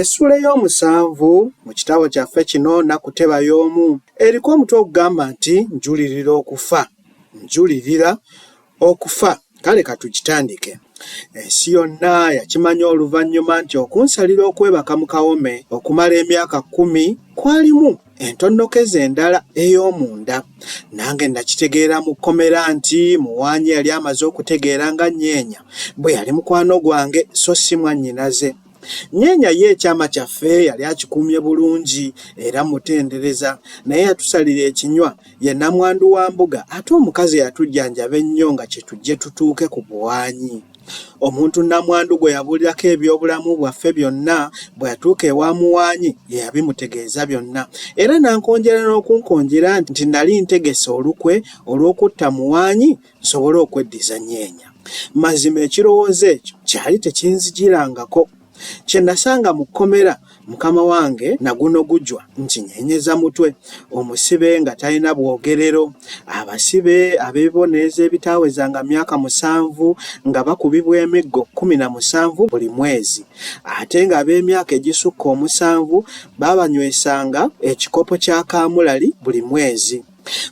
Essuula ey'omusanvu mu kitabo kyaffe kino Nnakuteba y'omu eriko omutwe ogugamba nti Njulirira okufa. Njulirira okufa. Kale katugitandike. Ensi yonna yakimanya oluvannyuma nti okunsalira okwebaka mu kawome okumala emyaka kkumi kwalimu entonnokeza endala ey'omunda. Nange nakitegeera mu kkomera nti Muwaanyi yali amaze okutegeera nga Nyeenya bwe yali mukwano gwange so si mwannyinaze. Nyeenya ye ekyama kyaffe yali akikuumye bulungi era mmutendereza, naye yatusalira ekinywa ye nnamwandu wa Mbuga ate omukazi eyatujjanjaba ennyo nga kye tujje tutuuke ku buwaanyi. Omuntu nnamwandu gwe yabuulirako eby'obulamu bwaffe byonna bwe yatuuka ewa Muwaanyi ye yabimutegeeza byonna era n'ankonjera n'okunkonjera nti nnali ntegese olukwe olw'okutta Muwaanyi nsobole okweddiza Nyeenya. Mazima ekirowoozo ekyo kyali tekinzijirangako. Kye nasanga mu kkomera mukama wange nagunogujwa nkinyeenyeza mutwe, omusibe nga talina bwogerero, abasibe ab'ebibonerezo ebitaawezanga myaka musanvu nga bakubibwa emiggo 17 buli mwezi, ate ng'ab'emyaka egisukka omusanvu baabanywesanga ekikopo kya kaamulali buli mwezi.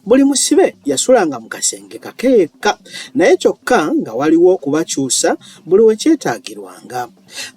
Buli musibe yasulanga mu kasenge kake yekka naye kyokka nga waliwo okubakyusa buli we kyetaagirwanga.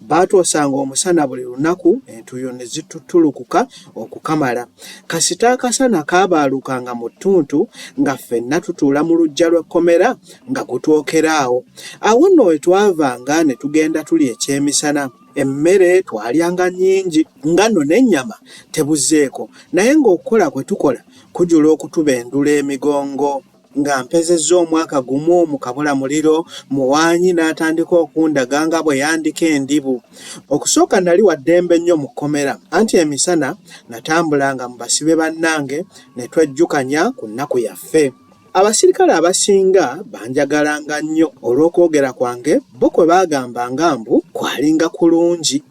Baatwosanga omusana buli lunaku entuuyo ne zitutulukuka okukamala. Kasita akasana kaabaalukanga mu ttuntu nga ffenna tutuula mu luggya lw'ekkomera nga gutwokera awo. Awo nno we twavanga ne tugenda tulya ekyemisana. Emmere twalyanga nnyingi nga nno n'ennyama tebuzeeko naye ng'okukola kwe tukola kujula okutubendula emigongo. Nga mpezezza omwaka gumu mu kabulamuliro, Muwaanyi n'atandika okundaga nga bwe yandika endibu. Okusooka nali wa ddembe nnyo mu kkomera anti emisana natambulanga mu basibe bannange ne twejjukanya ku nnaku yaffe. Abasirikale abasinga banjagalanga nnyo olw'okwogera kwange bo kwe baagambanga mbu kwalinga kulungi.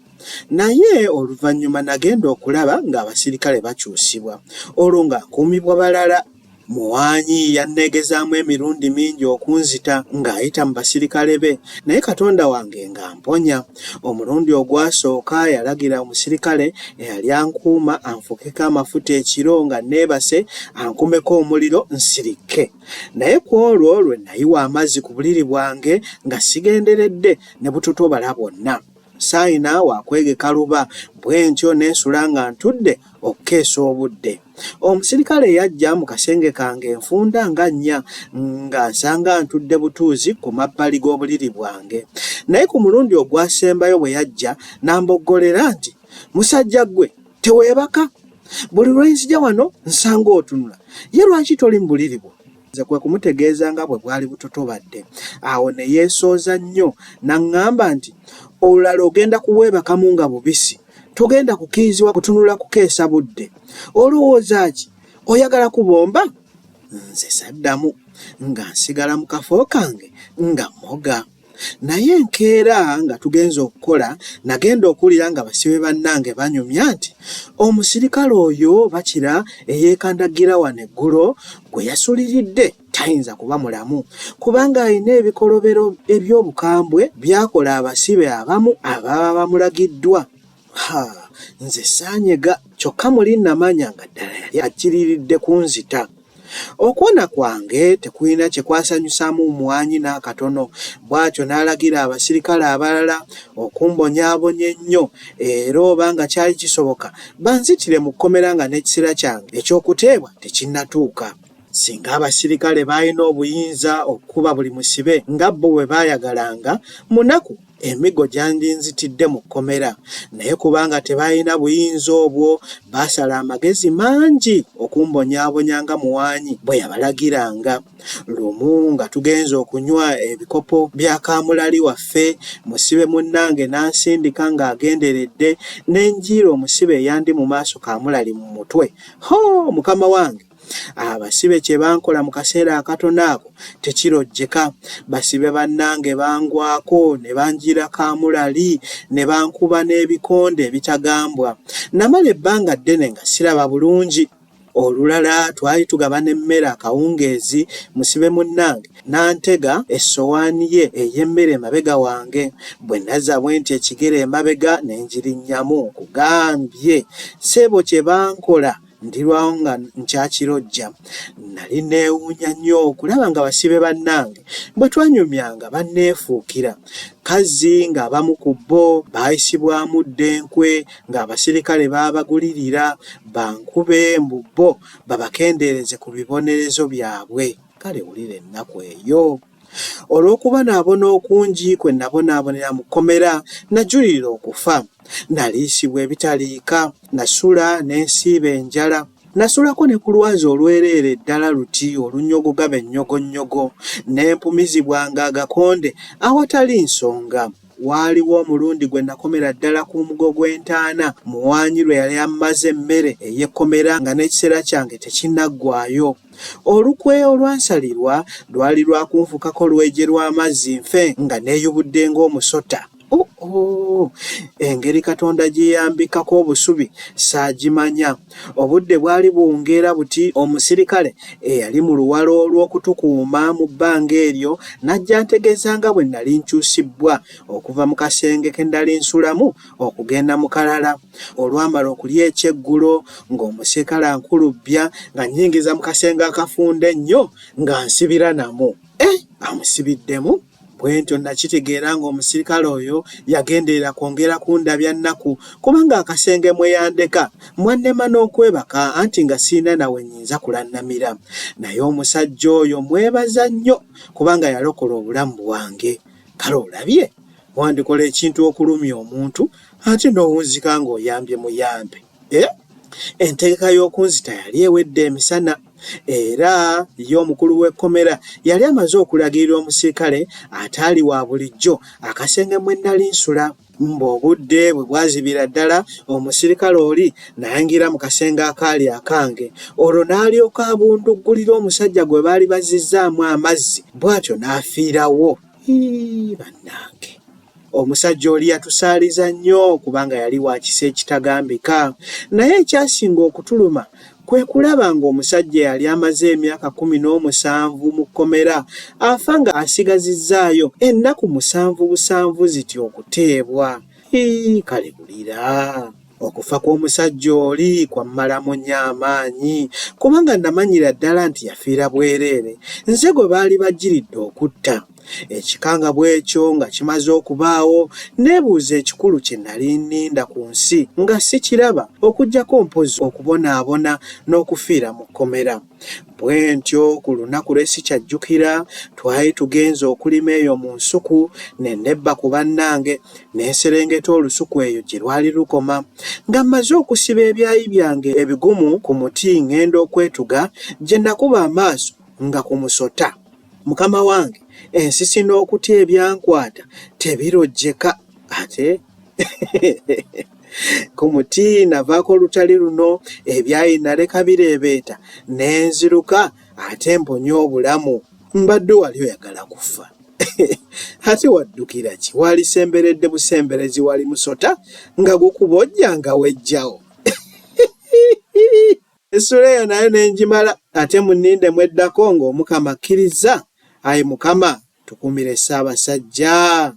Naye oluvannyuma nagenda okulaba ng'abasirikale bakyusibwa olwo nga nkuumibwa balala. Muwaanyi yanneegezaamu emirundi mingi okunzita ng'ayita mu basirikale be naye Katonda wange ng'amponya. Omulundi ogwasooka yalagira omusirikale eyali ankuuma anfukeko amafuta ekiro nga nneebase ankumeko omuliro nsirikke. Naye ku olwo lwe nayiwa amazzi ku buliri bwange nga sigenderedde ne butotobala bwonna. Saayina wa kwegeka luba bwentyo ne nsula nga ntudde okukeesa obudde. Omusirikale yajja mu kasenge kange enfunda nga nnya ng'ansanga ntudde butuuzi ku mabbali g'obuliri bwange. Naye ku mulundi ogwasembayo bwe yajja n'amboggolera nti, Musajja ggwe teweebaka? Buli lwe nzija wano nsanga otunula. Ye lwaki toli mu buliri bwo? Nze kwe kumutegeeza nga bwe bwali butotobadde. Awo ne yeesooza nnyo n'aŋŋamba nti, Olulala ogenda kubwebakamu nga bubisi. Togenda kukirizibwa kutunula kukeesa budde. Olowooza ki? Oyagala kubomba? Nze saddamu, nga nsigala mu kafo kange nga mmoga. Naye enkeera nga tugenze okukola nagenda okuwulira nga basibe bannange banyumya nti omusirikale oyo bakira eyeekandaggira wano eggulo gwe yasuliridde tayinza kuba mulamu kubanga alina ebikolobero eby'obukambwe by'akola abasibe abamu ababa bamulagiddwa. Ha, nze saanyega kyokka muli namanya nga ddala yali akkiriridde kunzita. Okuwona kwange tekulina kye kwasanyusaamu Muwanyi n'akatono, bw'atyo n'alagira abasirikale abalala okumbonyaabonya ennyo era oba nga kyali kisoboka banzitire mu kkomera nga n'ekiseera kyange eky'okuteebwa tekinnatuuka. Singa abasirikale baalina obuyinza okukuba buli musibe nga bo bwe baayagalanga, Munaku Emiggo gyandinzitidde mu kkomera, naye kubanga tebaalina buyinza obwo, baasala amagezi mangi okumbonyaabonya nga Muwaanyi bwe yabalagiranga. Lumu nga tugenze okunywa ebikopo bya kaamulali waffe, musibe munnange n'ansindika ng'agenderedde ne njiira omusibe eyandi mu maaso kaamulali mu mutwe. Hoo, mukama wange! Abasibe kye bankola mu kaseera akatono ako tekirojjeka. Basibe bannange bangwako ne banjiira kaamulali ne bankuba n'ebikonde ebitagambwa. Namala ebbanga ddene nga siraba bulungi. Olulala twali tugabana emmere akawungeezi, musibe munnange n'antega essowaani ye ey'emmere emabega wange. Bwe nazza bwenti ekigere emabega ne ngirinnyamu. Nkugambye ssebo kye bankola ndirwawo nga nkyakirojja. Nnali nneewuunya nnyo okulaba nga basibe bannange bwe twanyumyanga banneefuukira. Kazzi ng'abamu ku bo baayisibwamu dda enkwe ng'abasirikale baabagulirira bankube mbu bo babakendeereze ku bibonerezo byabwe. Kale wulira ennaku eyo! Olw'okubonaabona okungi kwe nabonaabonera mu kkomera, najulirira okufa. Naliisibwa ebitaliika, nasula ne nsiiba enjala. Nasulako ne ku lwazi olwereere ddala luti olunnyogoga be nnyogonnyogo, ne mpumizibwanga agakonde awatali nsonga. Waaliwo omulundi gwe nakomera ddala ku mugo gw'entaana Muwanyi lwe yali ammaze emmere ey'ekkomera nga n'ekiseera kyange tekinnaggwaayo. Olukwe olwansalirwa lwali lwa kunfukako lweje lw'amazzi nfe nga neeyubudde ng'omusota. Oh, oh, engeri Katonda gye yambikkako obusubi saagimanya. Obudde bwali buwungeera buti omusirikale eyali mu luwalo lw'okutukuuma mu bbanga eryo n'ajja antegeeza nga bwe nnali nkyusibbwa okuva mu kasenge ke nnali nsulamu okugenda mu kalala. Olwamala okulya ekyeggulo ng'omusirikale ankulubbya nga nnyingiza mu kasenge akafunda ennyo ng'ansibira namu. Eh, amusibiddemu? Bwentyo nakitegeera ng'omusirikale oyo yagenderera kwongera kundabya nnaku kubanga akasenge mwe yandeka mwannema n'okwebaka anti nga sirina na we nnyinza kulannamira. Naye omusajja oyo mwebaza nnyo kubanga yalokola obulamu bwange. Kale olabye wandikola ekintu okulumya omuntu ate n'owunzika ng'oyambye muyambe. Eh? Entegeka y'okunzita yali ewedde emisana era ye omukulu w'ekkomera yali amaze okulagirira omusirikale ataali wa bulijjo akasenge mwe nnali nsula. Mbu obudde bwe bwazibira ddala omusirikale oli n'ayingira mu kasenge akaali akange olwo n'alyoka abunduggulira omusajja gwe baali bazzizzaamu amazzi bw'atyo n'afiirawo. Hii, bannange! Omusajja oli yatusaaliza nnyo kubanga yali wa kisa ekitagambika. Naye ekyasinga okutuluma kwe kulaba ng'omusajja eyali amaze emyaka 17 mu kkomera afa nga asigazizzaayo ennaku musanvu busanvu ziti okuteebwa. Hii, kale wulira! Okufa kw'omusajja oli kwammalamu nnyo amaanyi kubanga namanyira ddala nti yafiira bwereere, nze gwe baali bajjiridde okutta. Ekikangabwa ekyo nga kimaze okubaawo, nneebuuza ekikulu kye nali nninda ku nsi nga sikiraba okuggyako mpozzi okubonaabona n'okufiira mu kkomera. Bwentyo ku lunaku lwe sikyajjukira, twali tugenze okulima eyo mu nsuku ne nebba ku bannange ne nserengeta olusuku eyo gye lwali lukoma. Nga mmaze okusiba ebyayi byange ebigumu ku muti ng'enda okwetuga, gye nakuba amaaso nga ku musota. Mukama wange, ensisi n'okutya ebyankwata tebirojjeka. Ate ku muti navaako olutali luno, ebyayi naleka bireebeeta ne nziruka ate mponye obulamu. Mbadde wali oyagala kufa ate waddukira ki? Walisemberedde busemberezi wali musota nga gukubojja nga wejjawo. Essula eyo nayo ne ngimala ate munninde mweddako ng'Omukama akkirizza. Ayi Mukama tukuumire Ssaabasajja.